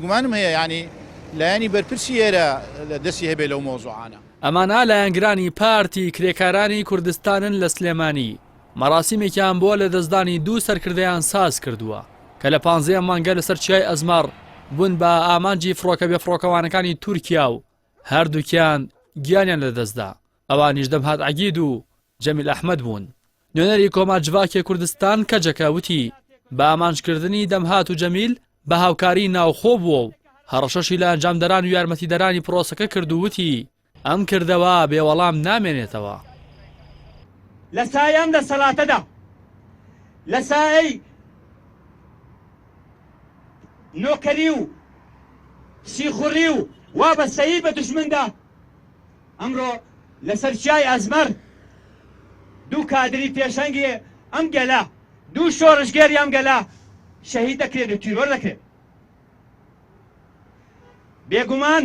گومانم هەیە یانی لایەنی بەرپرسی ئێرە دەستی هەبێ لەو مەوزوعانە. ئەمانە لایەنگرانی پارتی کرێکارانی کوردستانن لە سلێمانی مەراسیمێکیان بۆ لەدەستدانی دوو سەرکردەیان ساز کردووە کە لە پانزەی ئەم مانگە لەسەر چیای ئەزمەڕ بوون بە ئامانجی فڕۆکە بێفڕۆکەوانەکانی تورکیا و هەردووکیان گیانیان لەدەستدا ئەوانیش دەمهات عەگید و جەمیل ئەحمەد بوون. نوێنەری کۆما جڤاکێ کوردستان کەجەکە وتی، بە ئامانجکردنی دەمهات و جەمیل بە هاوکاریی ناوخۆ بووە و هەڕەشەشی لە ئەنجامدەران و یارمەتیدەرانی پرۆسەکە کرد و وتی، ئەم کردەوە بێ وەڵام نامێنێتەوە. لە سایەی ئەم دەسەڵاتەدا، لە سایەی نۆکەری و سیخوڕی و وابەستەیی بە دوژمندا، ئەمڕۆ لەسەر چیای ئەزمەڕ دوو کادری پێشەنگی ئەم گەلە، دوو شۆڕشگێری ئەم گەلە شەهید دەکرێن و تیرۆر دەکرێن. بێگومان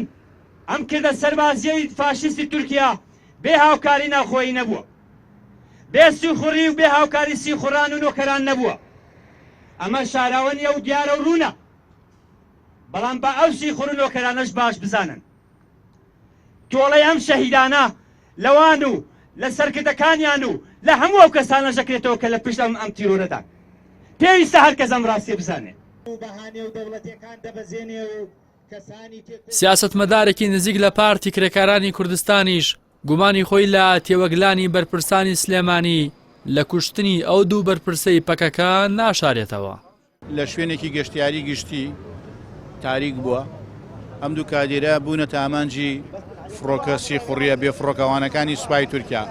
ئەم کردە سەربازیەی فاشیستی تورکیا بێ هاوکاری ناوخۆیی نەبووە. بێ سیخوڕی و بێ هاوکاری سیخوڕان و نۆکەران نەبووە. ئەمە شاراوە نییە و دیارە و ڕوونە. بەڵام با ئەو سیخوڕ و نۆکەرانەش باش بزانن. تۆڵەی ئەم شەهیدانە لەوان و لە سەرکردەکانیان و لە هەموو ئەو کەسانەش دەکرێتەوە کە لە پشت ئەم ئەم تیرۆرەدان. پێویستە هەر کەس ئەم ڕاستیە بزانێ. سیاسەتمەدارێکی نزیک لە پارتی کرێکارانی کوردستانیش گومانی خۆی لە تێوەگلانی بەرپرسانی سلێمانی لە کوشتنی ئەو دوو بەرپرسەی پەکەکە ناشارێتەوە. لە شوێنێکی گەشتیاری گشتی تاریک بووە، ئەم دوو کادیرە بوونەتە ئامانجی فڕۆکە سیخوڕیە بێفڕۆکەوانەکانی سوپای تورکیا.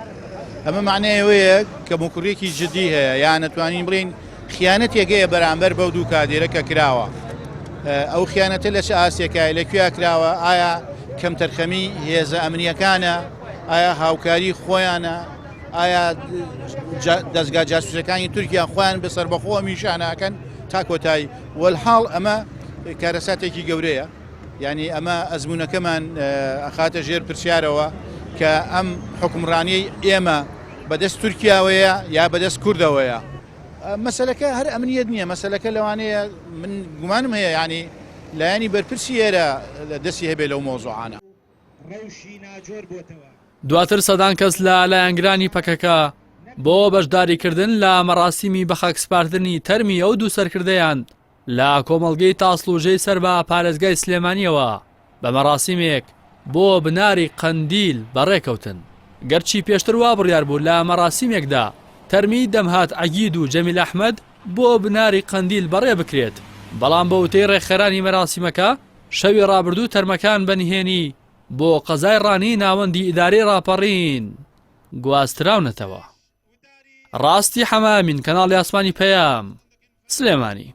ئەمە معنای ئەوەیە کەموکوڕیەکی جدی هەیە یان نەتوانین بڵین خیانەتێک هەیە بەرامبەر بەو دوو کادیرە کە کراوە. ئەو خیانەتە لە چ ئاستێکای لە کوێ کراوە ئایا کەمتەرخەمی هێزە ئەمنیەکانە ئایا هاوکاری خۆیانە ئایا دەزگا جاسوسەکانی تورکیا خۆیان بە سەربەخۆ ئەم ئیشانە ئەکەن تا کۆتایی وەلحاڵ ئەمە کارەساتێکی گەورەیە یعنی ئەمە ئەزمونونەکەمان ئەخاتە ژێر پرسیارەوە کە ئەم حکومڕانیەی ئێمە بەدەست تورکیاوەیە یا بەدەست کوردەوەیە مەسلەکە هەر ئەمنیەت نییە مەسلەکە لەوانەیە من گومانم هەیە ینی لایەنی بەرپرسی ئێرە دەستی هەبێ لەو مۆزوعانە. ڕەوشی ناجۆر بۆتەوە. دواتر سەدان کەس لە لایەنگرانی پەکەکە بۆ بەشداریکردن لە مەراسیمی بەخاکسپاردنی تەرمی ئەو دوو سەرکردەیان لە کۆمەڵگەی تاسڵوجەی سەر بە پارێزگای سلێمانیەوە بە مەراسیمێک بۆ بناری قەندیل بەڕێکەوتن. گەرچی پێشتر وا بڕیار بوو لە مەراسیمێکدا تەرمی دەمهات عەگید و جەمیل ئەحمەد بۆ بناری قەندیل بەڕێ بکرێت، بەڵام بە وتەی ڕێکخەرانی مەراسیمەکە شەوی ڕابردوو تەرمەکان بە نهێنی بۆ قەزای ڕانیەی ناوەندی ئیدارەی ڕاپەڕین گواستراونەتەوە. ڕاستی حەمامین، کەناڵی ئاسمانی پەیام، سلێمانی.